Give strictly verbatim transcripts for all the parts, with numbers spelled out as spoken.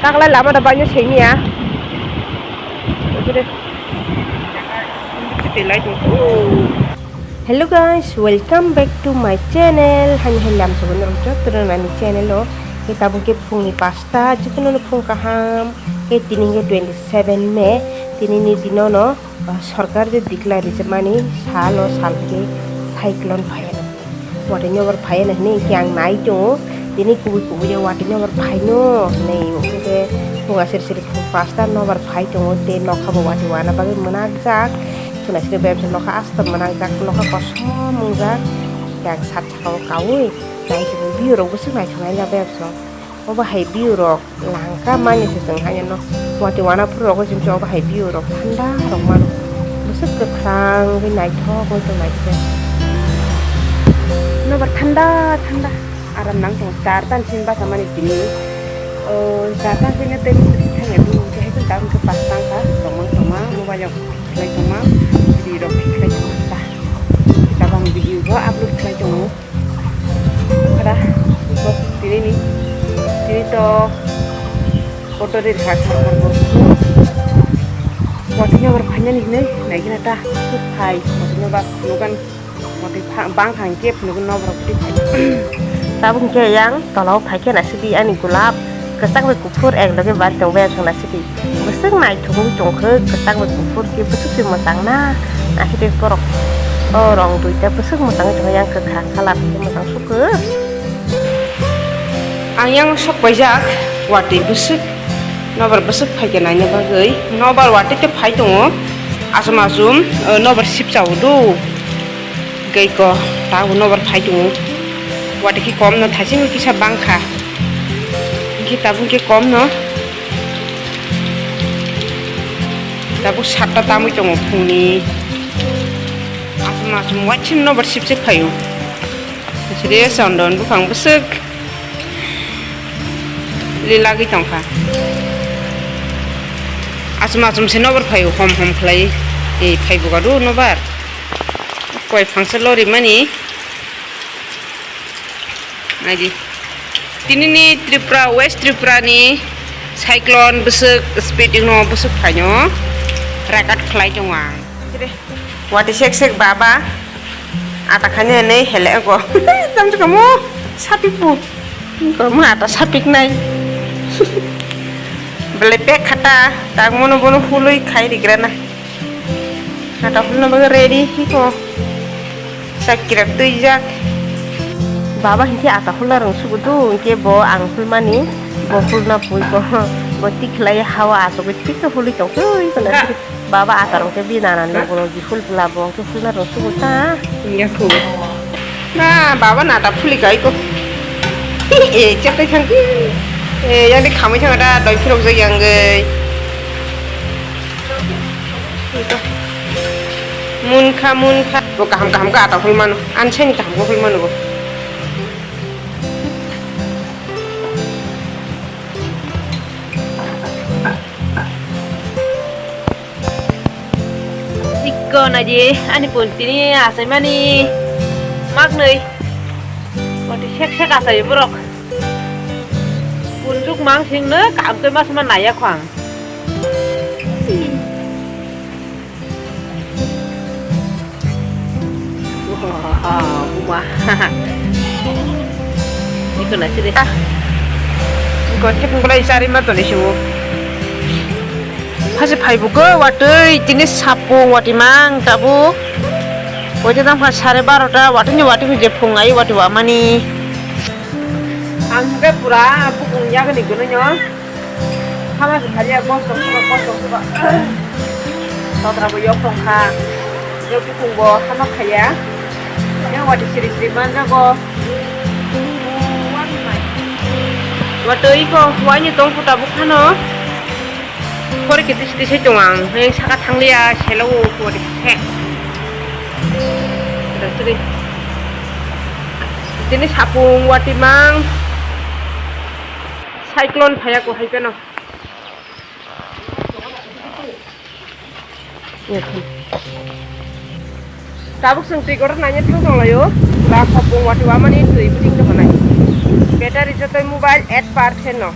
Taklai lama da baino sengya. Hello guys, welcome back to my channel. Hani hai lam sobo norok joto no ani channel o. Ke tabuk ke phung ni pasta, joto no phung kaham. Ke tini ke twenty seven May, tini ni dino no, ah, sorkar je declare rijak mani sal o sal ke cyclone phai ano. Watwi nobar phai ano hinwi khe ang nai tongo. Tini kubui kubui de watwi nobar phai no hinwi hwnkhe phung aswk siri phung pasta nobar phai tongo tei nokha bo watwi wana bagwi mwnakjak. Khuna siri bai nokha asta mwnakjak, nokha kosom wngjak. Khe ang sat saka o kaui nai tongo, view rok bwswk naithok nai la bai abso. Obo hai view rok langka mani se chwng haino watwi wana phuru rogo chwng obo hai view rok thanda rok mano bwswk kwkhwrang wi naithok wi tong naikhe nobar thanda thanda aram nang tongo char tan sini basa mani tini o char tan sini tei thangya dum khe hai tang khe pas tang kha tongmang tongmang mobile rok khlai tongmang video rok khlai tongmang ta tabang video bo upload khlai tongo. Kada, bo, tini ni, tini to, kotor ri kha, sarkar bo. Watwi nobar phainani hinwi, naikhe na ta, suk phai, watwi nobar, nugan, watwi pha-, bang thang khe, nugan nobar watwi phai. Tabuk khe yang, tolao phai khe na sidi ani gulap, kwchak bai kuphur ek loge bar tong bai aswk na sidi. Bwswk naithok wng tongkhe, kwchak bai kuphur khe bwswk se mwchang na. Naisidi borok o rong duita bwswk mwchangwi tongkha, yang kwkhwrang colour khe mwchang sukha. Ang yang sok paijak watwi bwswk, nobar bwswk phaikhe naina bagwi. Nobar watwi khe phai tongo, achum achum, o nobar sipcha o do. Tei ko tabuk nobar phai tongo. Watwi khe kom no thaising kisa bangkha. Hwnkhe tabuk khe kom no. Tabuk satta tamwi tongo phungni. Aswk aswk waising nobar sipsip phaio. Sri chondon buphang bwswk lilagwi tongkha. Aswk aswk se nobar phaio hom hom khlai. Ei phaibo gadu nobar. Koi phangsa lorimani. Naidi. Tinini Tripura, West Tripura ni cyclone bwswk speed no bwswk phaino record khlai tongo ang. Watwi sek sek baba. Ata khani hinwi hele go. Tamsa kamo sapik pu. Ko mo ata sapik nai. Bele pek khata. Tak mono bono hului khai rigrana. Ata hulna bagwi ready hiko. Sakira twijak. Baba hinkhe ata hulna rwng sugo do, hinkhe bo ang hulmani, bo hulna pui ko, bo tikhlai hawa asugwi thik khe hului tong twi kono. Baba ata rwng khe bini nana ni ulo di hul bwla bo hinkhe hulna rwng sugo ta. Hinkhe hul. Na, baba na ta phuli kai ko. E, chepai thang. E, yani khamai thang da doi phirok jai yang gei. Munkha, munkha. Bo kaham, kaham khe ata hul mano. Ani sani kaham khe hul mano bo. Ikko naidi ani pon tini achaimani maknwi. Poti sek sek achai borok. Pon juk mang singno kam khe ma sama naya khwang. Wah, buma. Iko na sini. Iko thik bolai chari ma toni siwo. Hasi phai bugo watwi tini sapung wati mang tabuk. Wati tang pha sare barota wati ni wati je phung ai wati wamani. Ang ke pura bukung yagni gwnwi no. Hama se khaliya kosok suba, kosok suba. Sotra bo yok tong kha. Yok bukung bo hama khaya. Yang wati siri siri manjago. Watwi ko wani tong puta bukhano. Khori kiti siti se tong ang. Yang saka thangliya selo wati se. Watwi. Tini sapung wati mang. Cyclone phaya ko hai peno. Tabuk chwng twi kotor naina thang tong laio. Ba khopung wati wamani twi buting tong nai. Battery jotoi mobile eight percent no.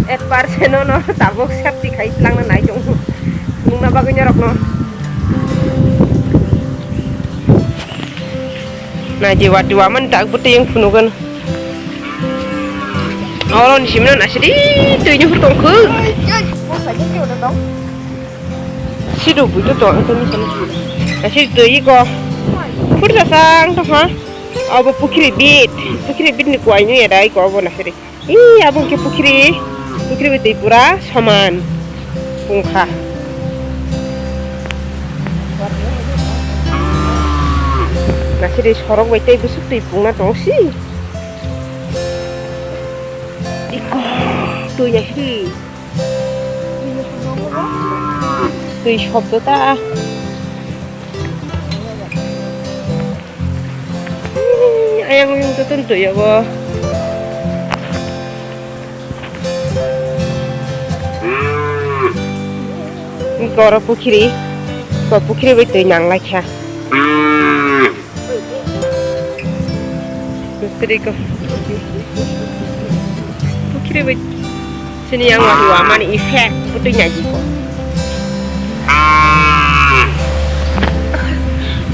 At percent no, no, tabuk safety khai tlangna nai tongo. Nungna bagwi norokno. Naidi wati waman tak bwtwi yang phunugan. Oro ni simna nasidi twi ni hurtong khu. Sidu buitu to ang temi sana. Nasidi twi ko. Pursa sang to ha. Abo pukhri bit. Pukhri bit ni kuai ni ada iko abo nasidi. Ih, abo ke pukhri. Pukhri bit twi pura soman. Pungkha. Nasidi sorok bai tei busuk twi pungna tong si. Iko, twi ya hi. Twi shobdo ta. Ayang uyung to tun twi abo. Goro pukhiri, ko pukhiri bai twi nang lai kha. Pukhiri ko. Pukhiri bai. Sini yang wati wamani effect putui nyaji ko.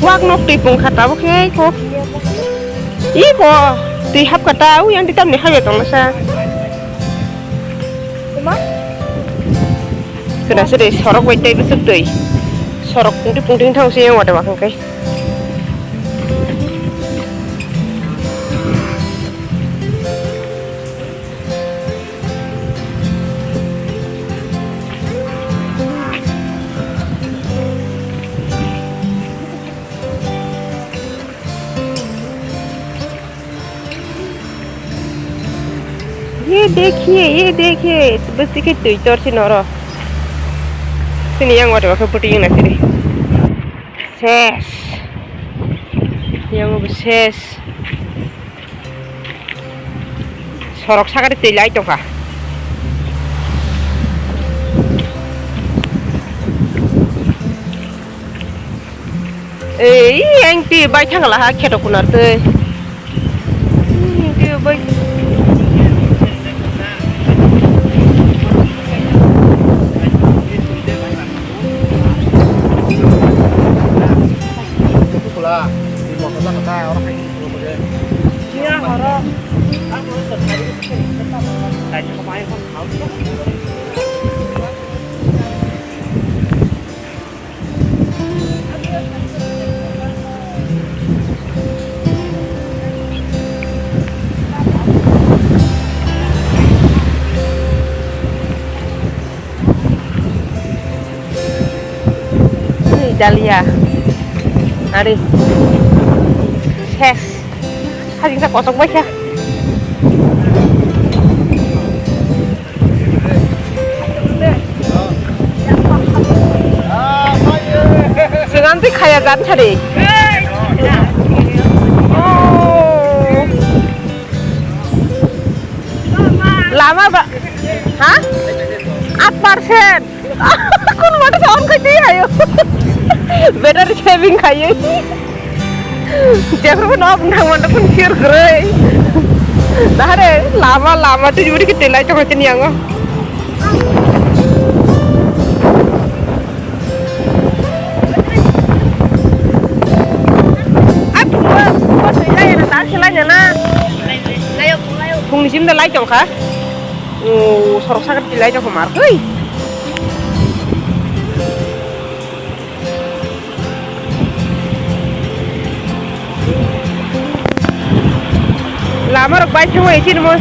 Wak nok twi pung kha tabuk he ko. Ih ko. Twi hap kha ta u yang ditam ni haiya tong sa. Sida sida sorok bai tei bwswk twi. Sorok pungti pungti thang se yang wate wakang kai. Ye dekhiye, ye dekhiye, bwswk khe twi tor si noro. Sini yang wate wakhe puti yang nasiri. Ses. Yang bo ses. Sorok sakari twi lai tongkha. Ei, ang twi bai thangla ha kheto kunar twi. Ang twi bai. Dalia. Ari. Ses. Hajing sa kosok bai kha. Swnam twi khaya jan sari. Oh. Lama ba, ha? At percent. Kun mata sa on khai twi hayo. Battery saving khai. Jephru no bung thang manta kun sir gre. Dahare lama lama tu juri ke telai to macam yang. Ai, phungbo, phungbo twi lai na, ta se lai na. Phungni sim da lai tong kha. O, sorok sakar twi lai tong kha mar, hei. Lama rok bai thangwi chini mo.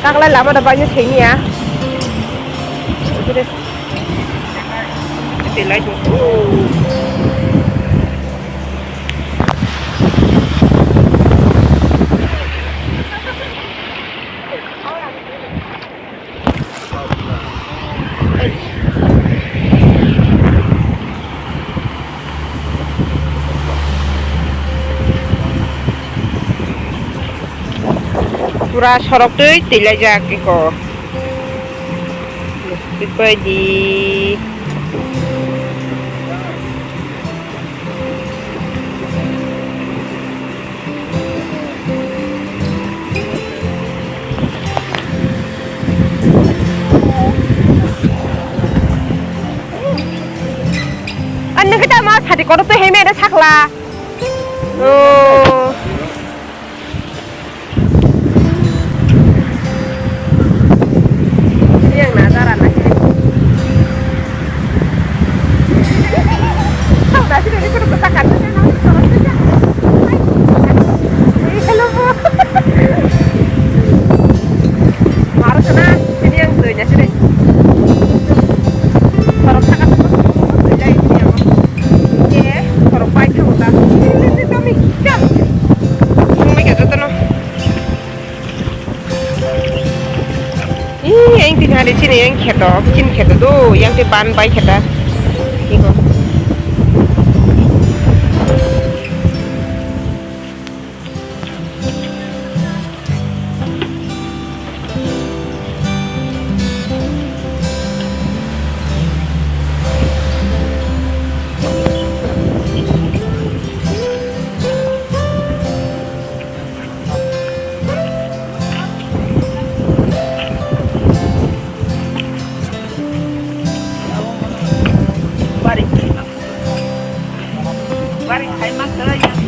Taklai lama da bai no thengya. Belai tong. Pura sorok twi twilaijak eko. Twipaidi. Kono twi hai mede sakla. Oh. Yang na dara na sini. Tahu dah sini, ini kudu kota kan. Hello, Bu. Harus sana, sini yang tuh, sini. Kalau kata-kata, Ye, borok pai thango ta. Tumi kya? Tumi kya jotono? Ih, yang tini hari sini yang kheto, chin kheto do, yang te ban bai kheta. Iko. Bari khai ma, bari khai ma khe yang